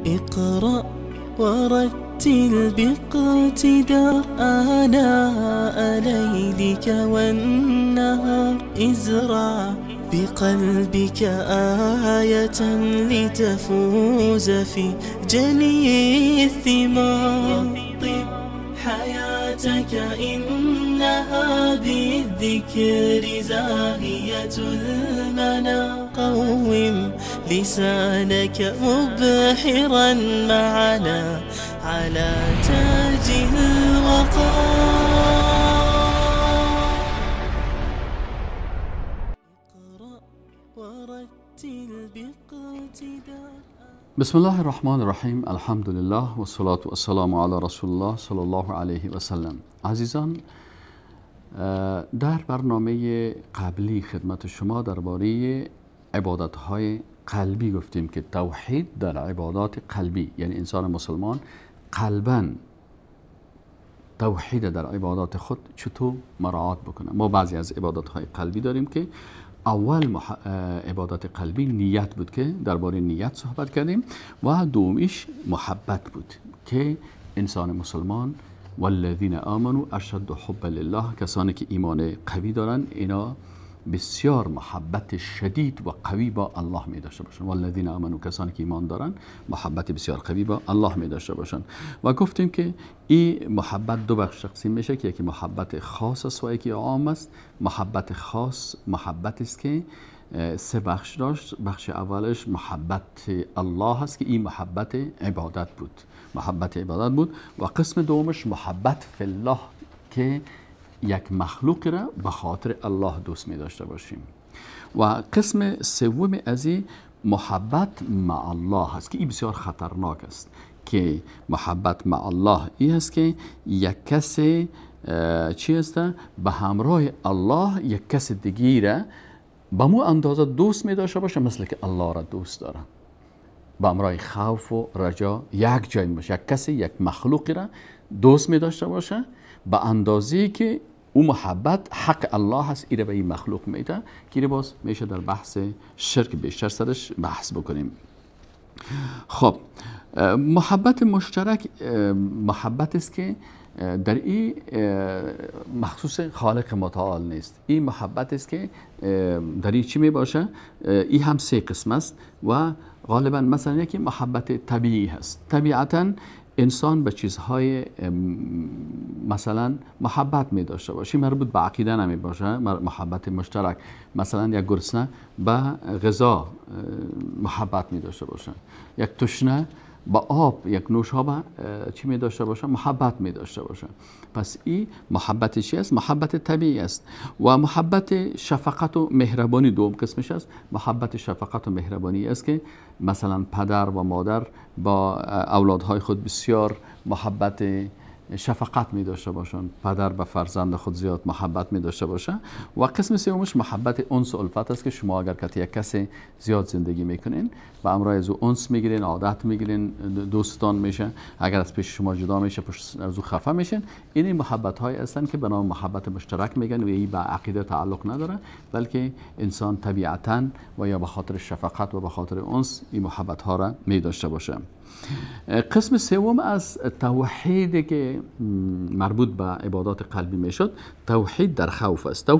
اقرأ ورتل باقتدار آناء ليلك والنهار، ازرع بقلبك آية لتفوز في جني الثمار. طب حياتك إنها بالذكر زاهية المنى، قوم لسانك مبحرا معنا على تاج الوقار. اقرأ ورتل باقتدار. بسم الله الرحمن الرحیم. الحمد لله و الصلاة و السلام علی رسول الله صلی الله علیه و سلم. عزیزان، در برنامه قبلی خدمت شما درباره عبادت‌های قلبی گفتیم که توحید در عبادات قلبی، یعنی انسان مسلمان قلباً توحید در عبادات خود چطور مراعات بکنه. ما بعضی از عبادت‌های قلبی داریم که اول عبادت قلبی نیت بود که درباره نیت صحبت کردیم، و دومیش محبت بود که انسان مسلمان والذین آمنوا اشد حبا لله، کسانی که ایمان قوی دارن اینا بسیار محبت شدید و قوی با الله می داشته باشن. والذین آمنوا، کسانی که ایمان دارن محبت بسیار قوی با الله می داشته باشن. و گفتیم که این محبت دو بخش تقسیم میشه که یکی محبت خاص است و یکی عام است. محبت خاص محبت است که سه بخش داشت. بخش اولش محبت الله است که این محبت عبادت بود، محبت عبادت بود. و قسم دومش محبت فی الله که یک مخلوق را به خاطر الله دوست می داشته باشیم. و قسم سوم از این محبت مع الله است که این بسیار خطرناک است، که محبت مع الله این است که یک کس چی است به همراه الله یک کس دیگه را به مو اندازه دوست می داشته باشه مثل که الله را دوست داره. به همراه خوف و رجا یک جای می باشه، یک کسی یک مخلوقی را دوست می داشته باشه به اندازه‌ای که او محبت حق الله هست، ایره به این مخلوق میده که باز میشه در بحث شرک بیشتر سرش بحث بکنیم. خب محبت مشترک محبت است که در این مخصوص خالق متعال نیست. این محبت است که در این چی می باشه؟ این هم سه قسم است و غالبا مثلا یکی محبت طبیعی هست. طبیعتاً انسان به چیزهای مثلا محبت می داشته باشه، مربوط به عقیده نمی باشه. محبت مشترک مثلا یک گرسنه به غذا محبت می داشته باشه، یک تشنه با آب، یک نوشابه چی می داشته باشه؟ محبت می داشته باشه. پس این محبت چی است؟ محبت طبیعی است. و محبت شفقت و مهربانی دوم قسمش است. محبت شفقت و مهربانی است که مثلا پدر و مادر با اولادهای خود بسیار محبت شفقت می داشته باشند، پدر به فرزند خود زیاد محبت می داشته باشه. و قسم سومش محبت انس و الفت است که شما اگر که یک کسی زیاد زندگی میکنین و امرای از او انس میگیرین، عادت میگیرین، دوستان میشه، اگر از پیش شما جدا میشه پشت از او خفه میشن. این محبت های هستند که به نام محبت مشترک میگن و این به عقیده تعلق نداره، بلکه انسان طبیعتا و یا به خاطر شفقت و به خاطر انس این محبت ها را می داشته باشه. قسم سوم از توحید که مربوط به عبادات قلبی میشد، توحید در خوف است.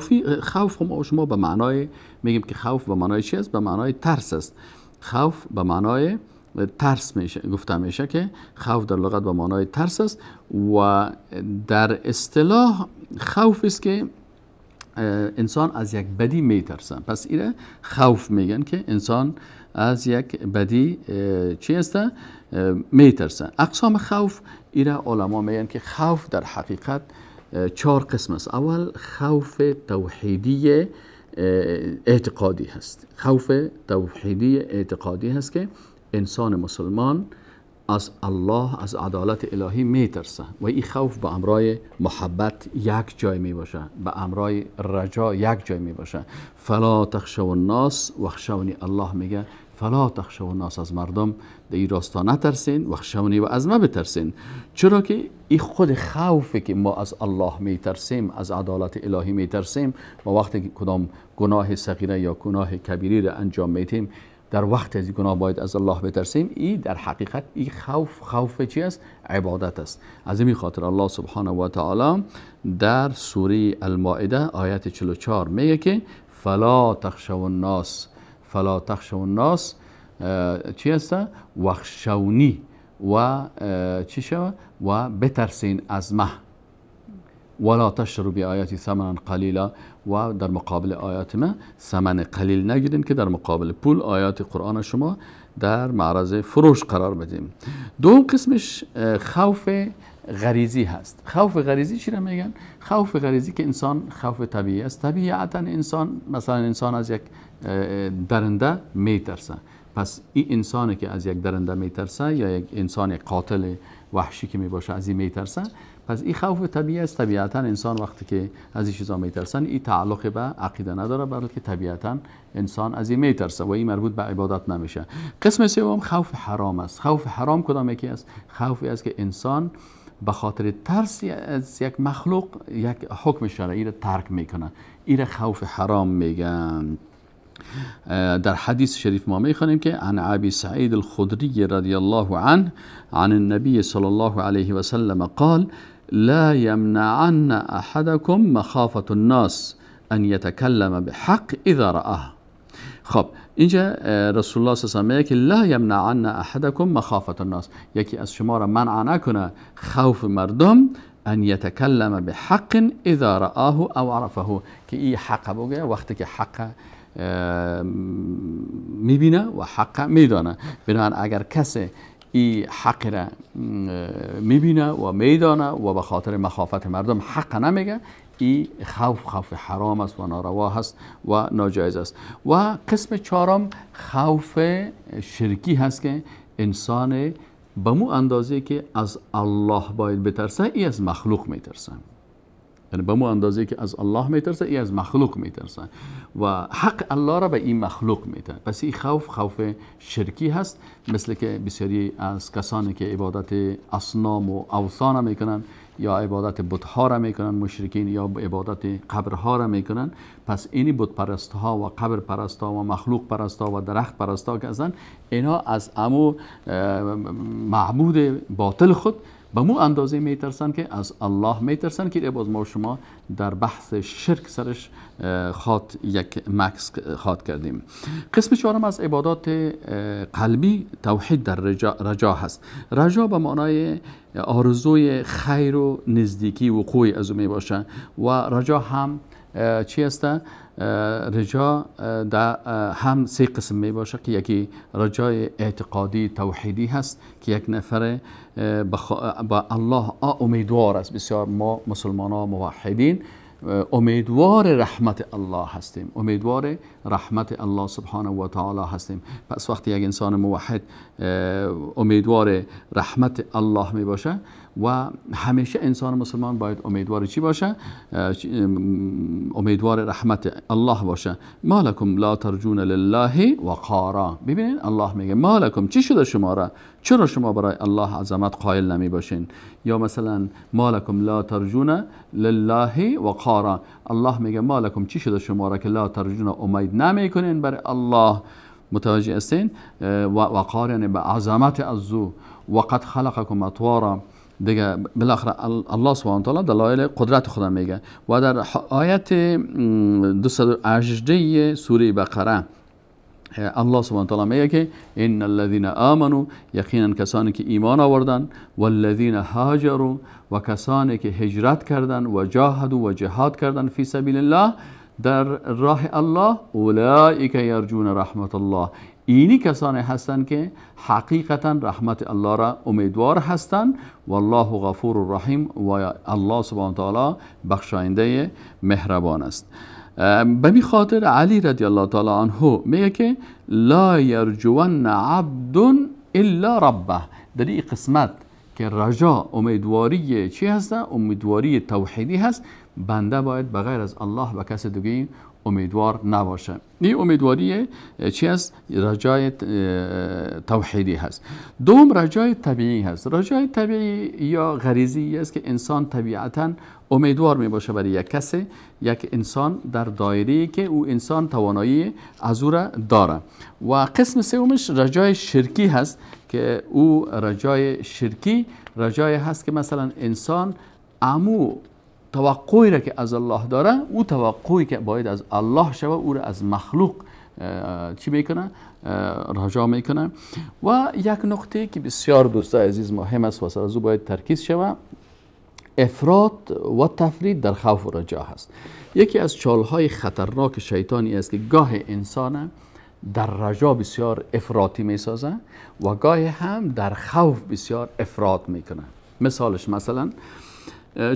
خوف ما شما به معنای میگیم که خوف به معنای چی است؟ به معنای ترس است. خوف به معنای ترس میشه، گفته میشه که خوف در لغت به معنای ترس است و در اصطلاح خوف است که انسان از یک بدی میترسه. پس اینه خوف میگن که انسان از یک بدی چی است؟ میترسه. اقسام خوف ایره علما میگن که خوف در حقیقت چهار قسم است. اول خوف توحیدی اعتقادی هست. خوف توحیدی اعتقادی هست که انسان مسلمان از الله، از عدالت الهی میترسه و این خوف به امرای محبت یک جای می باشه، به امرای رجا یک جای می باشه. فلا تخشوا الناس واخشونی، الله میگه فلا تخشوا الناس، از مردم در این راستا نترسین، واخشونی و از ما بترسین. چرا که این خود خوفی که ما از الله میترسیم، از عدالت الهی میترسیم، و وقتی که کدام گناه صغیره یا گناه کبیری را انجام میتیم در وقت از گناه باید از الله بترسیم. این در حقیقت این خوف، خوف چی است؟ عبادت است. از این خاطر الله سبحانه و تعالی در سوره المائده آیت 44 میگه که فلا تخشوا الناس، فلا تخشوا الناس چی است؟ واخشونی، و چی شوه؟ و بترسین از مه، ولا تشتروا بآیاتی ثمنا قلیلا، و در مقابل آیات ما ثمن قلیل نگیرین که در مقابل پول آیات قرآن شما در معرض فروش قرار بدیم. دوم قسمش خوف غریزی هست. خوف غریزی چی را میگن؟ خوف غریزی که انسان خوف طبیعی است. طبیعتا انسان، مثلا انسان از یک درنده میترسه. پس این انسانی که از یک درنده میترسه یا یک انسان قاتل وحشی که میباشه از این میترسه، پس این خوف طبیعی است. طبیعتا انسان وقتی که از این چیزا میترسن، این تعلق به عقیده نداره، بلکه طبیعتا انسان از این میترسه و این مربوط به عبادت نمیشه. قسم سوم خوف حرام است. خوف حرام کدام یکی است؟ خوفی است که انسان به خاطر ترس از یک مخلوق یک حکم شرعی را ترک میکنه. این خوف حرام میگن. در حدیث شریف ما میخوانیم که عن ابی سعید الخدری رضی الله عنه عن النبی صلی الله علیه و سلم قال لا يمنعن احدكم مخافة الناس ان يتكلم بحق اذا رآه. خب اینجا رسول الله صلی الله علیه و میگه که لا يمنعن احدكم مخافة الناس، یکی از شما را منع نکنه خوف مردم، ان يتكلم بحق اذا رآه او عرفه، که این حق بگه وقتی که حق میبینه و حق میدانه. بنابراین اگر کسی این حق را میبینه و میدانه و به خاطر مخافت مردم حق نمیگه، این خوف خوف حرام است و ناروا هست و ناجایز است. و قسم چهارم خوف شرکی هست که انسان به مو اندازه که از الله باید بترسه، ای از مخلوق میترسه. یعنی به مو اندازه که از الله میترسه، ای از مخلوق میترسه و حق الله را به این مخلوق میده. پس این خوف خوف شرکی هست، مثل که بسیاری از کسانی که عبادت اصنام و اوثان میکنن یا عبادت بتها را میکنن مشرکین، یا عبادت قبرها را میکنن. پس اینی بت پرست ها و قبر پرست ها و مخلوق پرست ها و درخت پرست ها که هستن، اینا از امو معبود باطل خود به مو اندازه میترسن که از الله میترسن، که باز ما شما در بحث شرک سرش خواد یک مکس خواد کردیم. قسم چهارم از عبادات قلبی توحید در رجا هست. رجا به معنای آرزوی خیر و نزدیکی وقوع از او می باشه و رجا هم چی است؟ رجا در هم سه قسم می باشه که یکی رجای اعتقادی توحیدی هست که یک نفر به الله امیدوار است. بسیار ما مسلمان ها موحدین امیدوار رحمت الله هستیم، امیدوار رحمت الله سبحانه و تعالی هستیم. پس وقتی یک انسان موحد امیدوار رحمت الله می باشه و همیشه انسان مسلمان باید امیدوار چی باشه؟ امیدوار رحمت الله باشه. ما لکم لا ترجون لله وقارا. ببینید الله میگه ما لکم، چی شده شما را؟ چرا شما برای الله عظمت قائل نمی باشین؟ یا مثلا ما لکم لا ترجون لله وقارا. الله میگه ما لکم، چی شده شما را که لا ترجون، امید نمی کنین برای الله؟ متوجه هستین؟ و وقار یعنی به عظمت از او. وقد خلقکم اطوارا. دیگه بالاخره الله سبحانه و تعالی دلایل قدرت خدا میگه. و در آیت 218 سوره بقره الله سبحانه و تعالی میگه که ان الذين آمنوا، یقینا کسانی که ایمان آوردن، والذین هاجروا، و کسانی که هجرت کردن، و جاهدوا، و جهاد کردن، فی سبیل الله، در راه الله، اولئک یرجون رحمت الله. اینی کسانی هستند که حقیقتا رحمت الله را امیدوار هستند. والله غفور رحیم، و الله سبحانه و تعالی بخشاینده مهربان است. به می خاطر علی رضی الله تعالی عنه میگه که لا یرجون عبد الا ربه. در این قسمت که رجا امیدواری چی هست؟ امیدواری توحیدی هست. بنده باید بغیر از الله و کس دیگه امیدوار نباشه. این امیدواری چی است؟ رجای توحیدی هست. دوم رجای طبیعی هست. رجای طبیعی یا غریزی است که انسان طبیعتاً امیدوار می باشه برای یک کسی، یک انسان در دایره‌ای که او انسان توانایی از او را داره. و قسم سومش رجای شرکی هست که او رجای شرکی رجای هست که مثلا انسان امو توقعی را که از الله داره، او توقعی که باید از الله شوه او را از مخلوق چی میکنه؟ رجا میکنه. و یک نقطه که بسیار دوستای عزیز مهم است و سر از او باید ترکیز شوه، افراط و تفرید در خوف و رجا هست. یکی از چالهای خطرناک شیطانی است که گاه انسان در رجا بسیار افراطی میسازه و گاه هم در خوف بسیار افراط میکنه. مثالش مثلا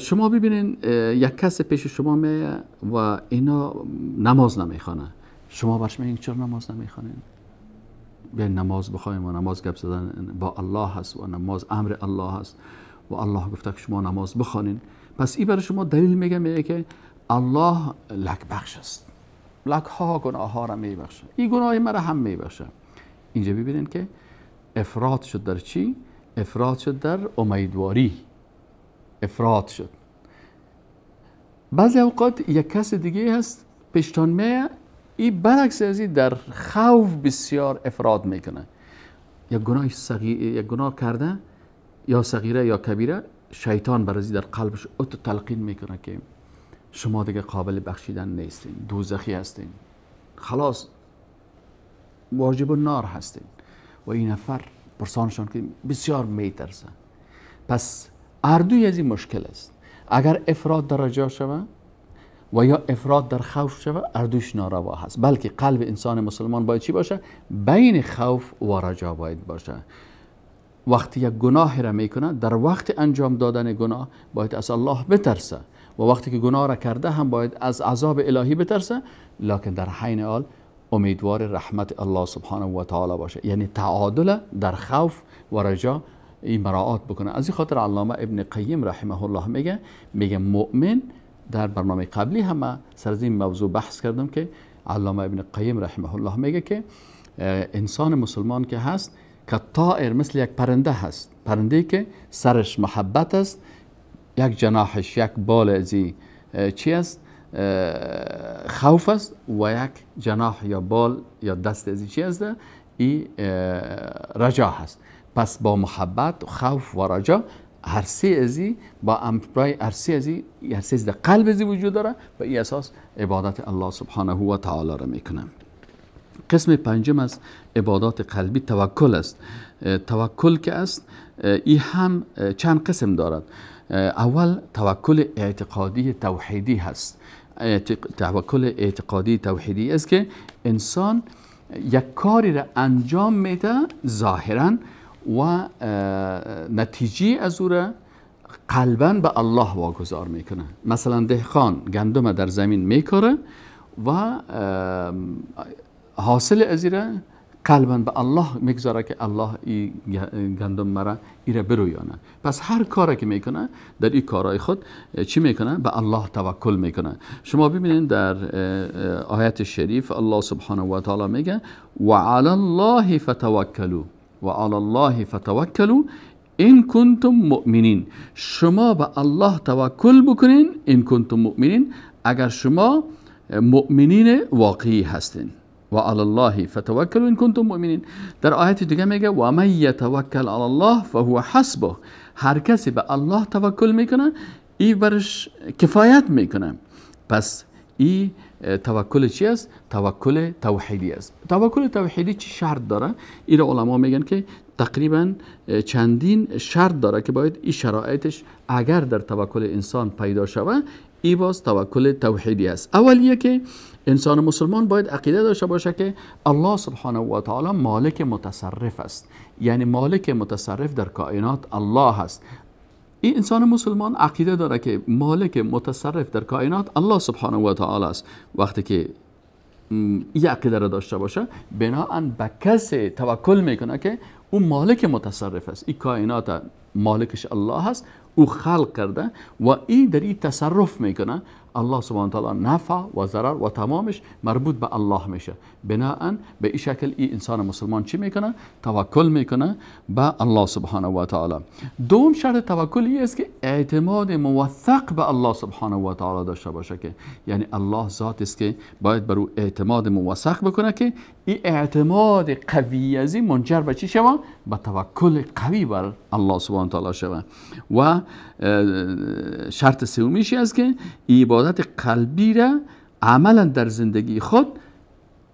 شما ببینین یک کس پیش شما میه و اینا نماز نمیخوانه، شما برش میگین چرا نماز نمیخوانین؟ بیاین نماز بخوایم و نماز گپ زدن با الله هست و نماز امر الله هست و الله گفته که شما نماز بخوانین. پس این برای شما دلیل میگه که الله لک بخش است، لک ها گناه ها را میبخشه، این گناه مرا هم میبخشه. اینجا ببینین که افراط شد در چی؟ افراط شد در امیدواری، افراط شد. بعضی اوقات یک کس دیگه هست پیشتان میه، این برعکس از این در خوف بسیار افراط میکنه. یک گناه صغیر، یک گناه کرده یا صغیره یا کبیره، شیطان برازی در قلبش اتو تلقین میکنه که شما دیگه قابل بخشیدن نیستین، دوزخی هستین، خلاص واجب النار هستین. و این نفر پرسانشان که بسیار میترسه. پس اردوی از این مشکل است. اگر افراد در رجا شوه و یا افراد در خوف شوه، اردوش ناروا هست. بلکه قلب انسان مسلمان باید چی باشه؟ بین خوف و رجا باید باشه. وقتی یک گناه را میکنه، در وقت انجام دادن گناه باید از الله بترسه و وقتی که گناه را کرده هم باید از عذاب الهی بترسه، لکن در حین حال امیدوار رحمت الله سبحانه و تعالی باشه. یعنی تعادل در خوف و رجا این مراعات بکنه. از این خاطر علامه ابن قیم رحمه الله میگه مؤمن، در برنامه قبلی هم سر از این موضوع بحث کردم که علامه ابن قیم رحمه الله میگه که انسان مسلمان که هست که طائر، مثل یک پرنده هست، پرنده که سرش محبت است، یک جناحش یک بال ازی چی است؟ خوف است، و یک جناح یا بال یا دست ازی چی است؟ ای رجا هست. پس با محبت، خوف و رجا هر سه ازی با امرای هر سه ازی، هر سه در قلب ازی وجود داره. به این اساس عبادت الله سبحانه و تعالی را میکنه. قسم پنجم از عبادات قلبی توکل است. توکل که است ای هم چند قسم دارد. اول توکل اعتقادی توحیدی هست. توکل اعتقادی توحیدی است که انسان یک کاری را انجام میده ظاهرا و نتیجه از او را قلبا به الله واگذار میکنه. مثلا دهقان گندم در زمین میکاره و حاصل از این را قلبا به الله میگذاره که الله این گندم مرا ایره برویانه. پس هر کاری که میکنه در این کارهای خود چی میکنه؟ به الله توکل میکنه. شما ببینید در آیت شریف الله سبحانه و تعالی میگه و علی الله فتوکلوا و علی الله فتوکلوا ان کنتم مؤمنین. شما به الله توکل بکنین ان کنتم مؤمنین، اگر شما مؤمنین واقعی هستین. و علی الله فتوکلوا ان کنتم مؤمنین. در آیت دیگه میگه و من یتوکل علی الله فهو حسبه. هر کسی به الله توکل میکنه ای برش کفایت میکنه. پس ای توکل چی است؟ توکل توحیدی است. توکل توحیدی چی شرط داره؟ این علما میگن که تقریبا چندین شرط داره که باید این شرایطش اگر در توکل انسان پیدا شوه ای باز توکل توحیدی است. اولیه که انسان مسلمان باید عقیده داشته باشه که الله سبحانه و تعالی مالک متصرف است، یعنی مالک متصرف در کائنات الله است. این انسان مسلمان عقیده داره که مالک متصرف در کائنات الله سبحانه و تعالی است. وقتی که این عقیده را داشته باشه، بناهن به کسی توکل میکنه که او مالک متصرف است، این کائنات مالکش الله است، او خلق کرده و این در این تصرف میکنه. الله سبحانه وتعالی نفع و ضرر و تمامش مربوط به الله میشه. بناءً به این شکل این انسان مسلمان چی میکنه؟ توکل میکنه به الله سبحانه و تعالی. دوم شرط توکل این است که اعتماد موثق به الله سبحانه و تعالی داشته باشه، که یعنی الله ذات است که باید بر او اعتماد موثق بکنه که این اعتماد قوی از این منجر به چی شوه؟ به توکل قوی بر الله سبحانه و تعالی شوه. و شرط سومیش است که عبادت قلبی را عملا در زندگی خود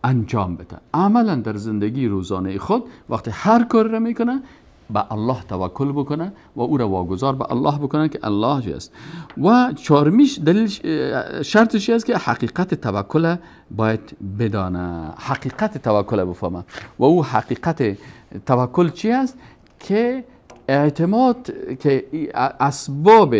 انجام بده، عملا در زندگی روزانه خود وقتی هر کار را میکنه به الله توکل بکنه و او را واگذار به الله بکنه که الله است. و چهارمیش دلیل شرطش است که حقیقت توکل باید بدانه، حقیقت توکل بفهمه. و او حقیقت توکل چی است؟ که اعتماد که اسباب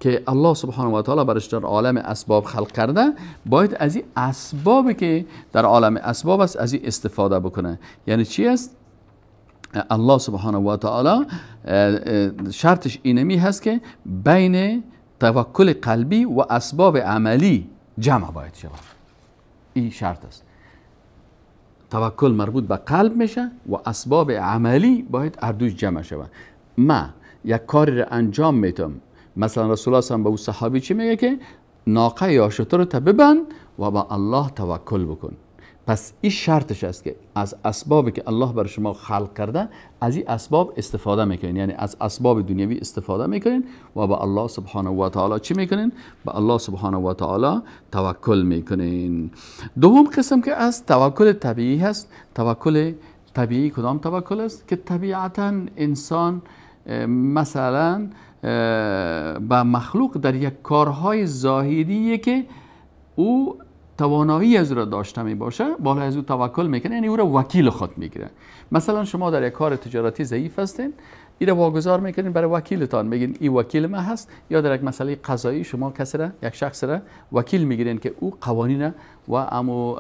که الله سبحانه و تعالی برش در عالم اسباب خلق کرده، باید از این اسباب که در عالم اسباب است از این استفاده بکنه. یعنی چی است؟ الله سبحانه و تعالی شرطش اینمی هست که بین توکل قلبی و اسباب عملی جمع باید شود. این شرط است. توکل مربوط به قلب میشه و اسباب عملی باید هر دوش جمع شود. ما یک کاری را انجام میتم، مثلا رسول الله صلی الله علیه و به او صحابی چی میگه؟ که ناقه یا شتر رو ببند و با الله توکل بکن. پس این شرطش است که از اسبابی که الله بر شما خلق کرده از این اسباب استفاده میکنین، یعنی از اسباب دنیوی استفاده میکنین و با الله سبحانه و تعالی چی میکنین؟ با الله سبحانه و تعالی توکل میکنین. دوم قسم که از توکل طبیعی هست. توکل طبیعی کدام توکل است؟ که طبیعتا انسان مثلا با مخلوق در یک کارهای ظاهریه که او توانایی از او را داشته می باشه، بالا از او توکل میکنه، یعنی او را وکیل خود میگیره. مثلا شما در یک کار تجارتی ضعیف هستین، این را واگذار میکنین برای وکیلتان، میگین این وکیل ما هست. یا در یک مسئله قضایی شما کسی را، یک شخص را وکیل میگیرین که او قوانین و امو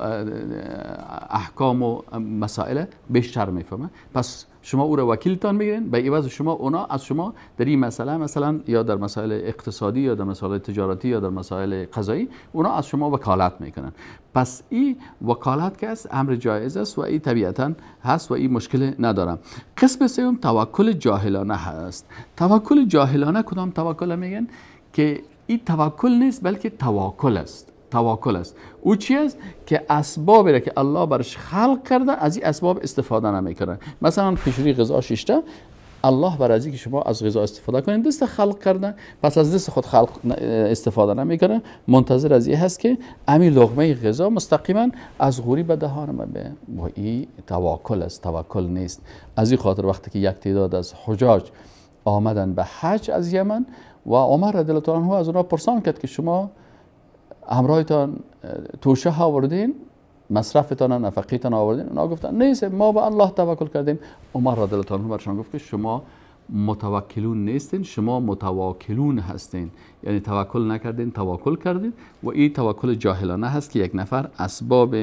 احکام و مسائل بیشتر میفهمه، پس شما او را وکیلتان میگیرین، به عوض شما اونا از شما در این مسئله مثلا یا در مسائل اقتصادی یا در مسائل تجارتی یا در مسائل قضایی اونا از شما وکالت میکنن. پس این وکالت که است امر جایز است و این طبیعتا هست و این مشکل نداره. قسم سوم توکل جاهلانه هست. توکل جاهلانه کدام توکل میگن؟ که این توکل نیست بلکه تواکل است. توکل است. او چی است؟ که اسبابی را که الله برش خلق کرده از این اسباب استفاده نمیکنه. مثلا پیشوری غذا شیشته، الله بر از اینکه شما از غذا استفاده کنید دست خلق کرده، پس از دست خود خلق استفاده نمیکنه، منتظر از این هست که امی لقمه غذا مستقیما از غوری به دهان ما به. و این توکل است، توکل نیست. از این خاطر وقتی که یک تعداد از حجاج آمدن به حج از یمن و عمر رضی الله عنه از اونها پرسان کرد که شما همراهتان توشه آوردین، مصرفتان نفقیتان آوردین؟ اونا گفتن نیست، ما به الله توکل کردیم. عمر رضی الله عنه برشان گفت که شما متوکلون نیستین، شما متواکلون هستین، یعنی توکل نکردین، توکل کردین. و این توکل جاهلانه هست که یک نفر اسباب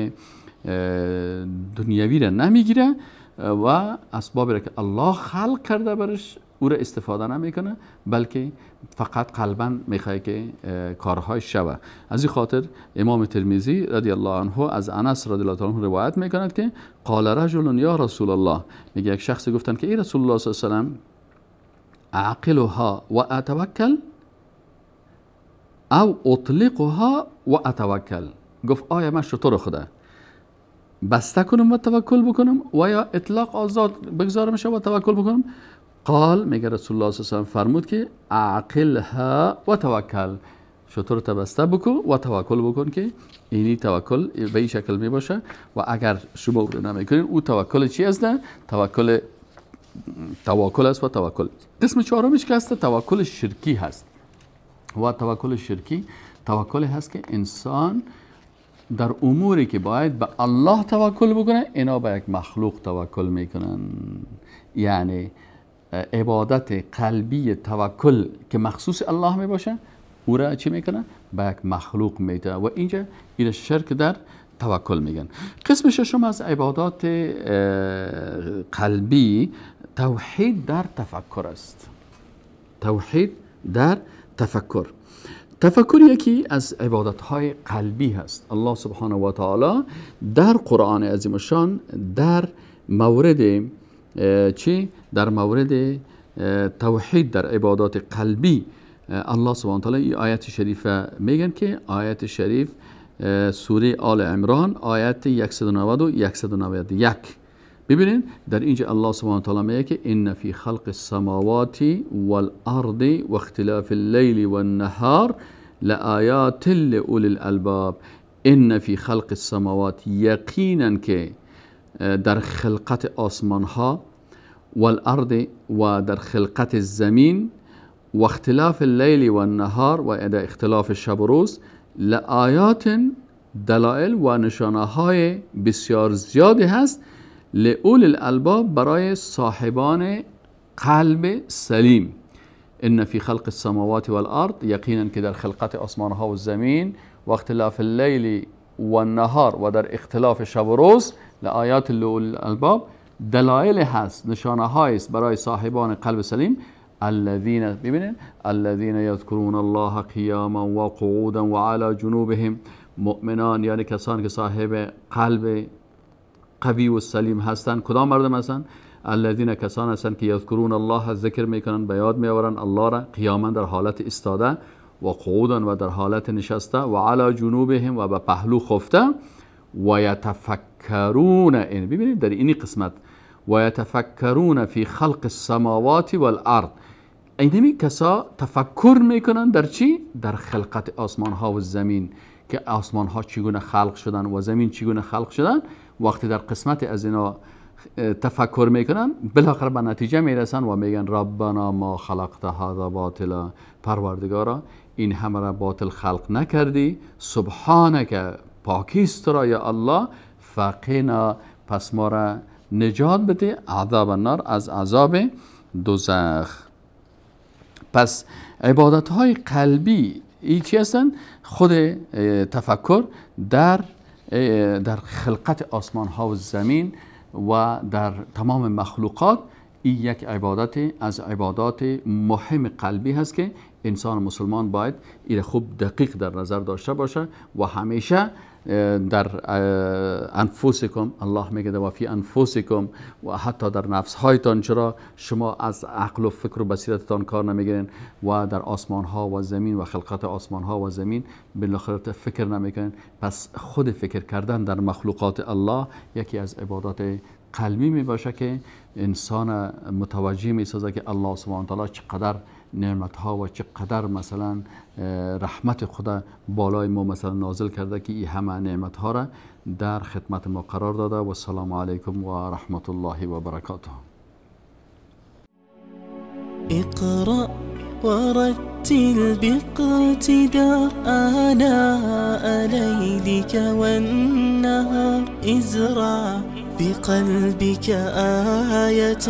دنیوی را نمیگیره و اسبابی را که الله خلق کرده برش او را استفاده نمیکنه، بلکه فقط قلبا میخواد که کارهای شوه. از این خاطر امام ترمذی رضی الله عنه از انس رضی الله عنه روایت میکند که قال رجل یا رسول الله، میگه یک شخص گفتن که ای رسول الله صلی الله علیه و سلم، اعقلها و اتوکل او اطلقها و اتوکل. گفت آیا من شطور خدا بسته کنم و توکل بکنم و یا اطلاق آزاد بگذارم و توکل بکنم؟ قال، میگه رسول الله صلی الله علیه و سلم فرمود که اعقلها و توکل، شطور بسته بکن و توکل بکن، که اینی توکل به این شکل می باشه. و اگر شما او رو نمیکنین، او توکل چی است؟ نه توکل توکل است و توکل. قسم چهارمش که هست توکل شرکی هست. و توکل شرکی توکل هست که انسان در اموری که باید به الله توکل بکنه، اینا به یک مخلوق توکل میکنن. یعنی عبادت قلبی توکل که مخصوص الله می باشه، او را چی میکنه؟ به یک مخلوق میده و اینجا این شرک در توکل میگن. قسم ششم از عبادات قلبی توحید در تفکر است. توحید در تفکر. تفکر یکی از عبادت‌های قلبی هست. الله سبحانه و تعالی در قرآن عظیم الشان در مورد چی؟ در مورد توحید در عبادات قلبی الله سبحانه و تعالی آیت شریفه میگن که آیت شریف سوره آل عمران آیت 190 و 191. ببینید در اینجا الله سبحانه و تعالی میگه که ان فی خلق السماوات والارض واختلاف اللیل والنهار لآیات لأولی الالباب. ان فی خلق السماوات، یقینا که در خلقت آسمان ها، والارض و در خلقت زمین، و اختلاف اللیل والنهار و در اختلاف شب و روز، لآیات دلائل و نشانه های بسیار زیادی هست لأولی الالباب، برای صاحبان قلب سلیم. ان فی خلق السماوات والارض، یقینا که در خلقت آسمان ها و زمین، و اختلاف اللیل والنهار و در اختلاف شب و روز، لآیات لأولی الالباب، دلایل هست، نشانه های است برای صاحبان قلب سلیم. الذين، ببینید، الذين يذكرون الله قیاما و قعودا و علی جنوبهم. مؤمنان یعنی کسانی که صاحب قلب قوی و سلیم هستند. کدام مردم هستند؟ الذين کسان هستند که یذکرون الله، ذکر میکنن، به یاد میآورن الله را، قیاما در حالت ایستاده، و قعودا و در حالت نشسته، و علی جنوبهم و به پهلو خفته، و یتفکرون. این ببینید در این قسمت و یتفکرون فی خلق السماوات والارض، اینمی کسا تفکر میکنن در چی؟ در خلقت آسمان ها و زمین، که آسمان ها چگونه خلق شدن و زمین چگونه خلق شدن. وقتی در قسمت از اینا تفکر میکنن، بالاخره به نتیجه میرسن و میگن ربنا ما خلقت هذا باطلا، پروردگارا این همه را باطل خلق نکردی، سبحانک، پاکیست را یا الله، فقینا، پس ما را نجات بده، عذاب النار، از عذاب دوزخ. پس عبادت های قلبی ای چی هستن؟ خود تفکر در خلقت آسمان ها و زمین و در تمام مخلوقات، این یک عبادت از عبادات مهم قلبی هست که انسان مسلمان باید این خوب دقیق در نظر داشته باشه و همیشه در انفسکم، الله میگه و فی انفسکم، و حتی در نفس هایتان، چرا شما از عقل و فکر و بصیرتتان کار نمیگیرین و در آسمان ها و زمین و خلقت آسمان ها و زمین بالاخره فکر نمیکنین؟ پس خود فکر کردن در مخلوقات الله یکی از عبادات قلبی می باشه که انسان متوجه می سازه که الله سبحانه و تعالی چقدر نعمت ها و چقدر مثلا رحمت خدا بالای ما مثلا نازل کرده که این همه نعمت ها را در خدمت ما قرار داده. و السلام علیکم و رحمت الله و برکاته. اقرأ ورتل باقتدار آناء ليلك والنهار، ازرع بقلبك آية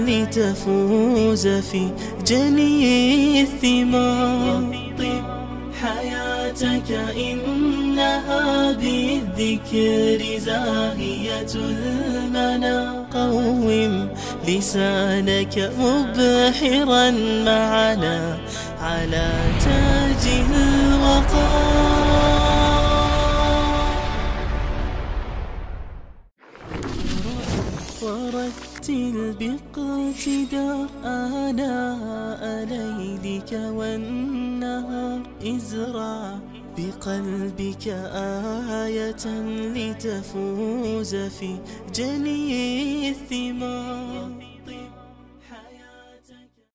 لتفوز في جني الثمار. طب حياتك إنها بالذكر زاهية المنى، قوم لسانك مبحرا معنا على تاج الوقار. ورتل باقتدار آناء ليلك والنهار، ازرع بقلبك آية لتفوز في جني الثمار.